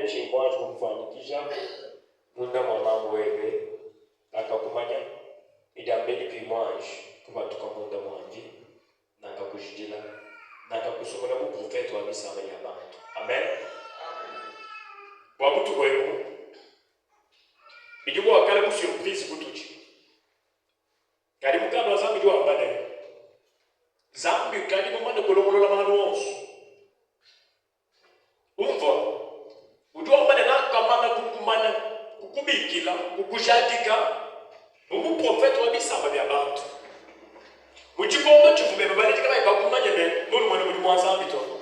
tshiyi muanji kukufuanyikija munda mua mamu webe, nakakumanya, ne diambedi kuyi muanji kupatuka munda muandi, nakakujidila, nakakusungula bu profete wa bisamba bia bantu. Amen. Bua butuku ebu, bidi bua kale bu surprise kutudi. Kadi mukanda wa Nzambi udi wamba ne, Nzambi ukadi mumane kulongolola malu onso. Umvua, udi wamba ne, Nakamana kukumanya, kukubikila, kukujadika bu muprofete wa bisamba bia bantu. Mu tshikondo tshivua bebe baledi kabayi bakumanye ne, nudi muena mudimu wa Nzambi to.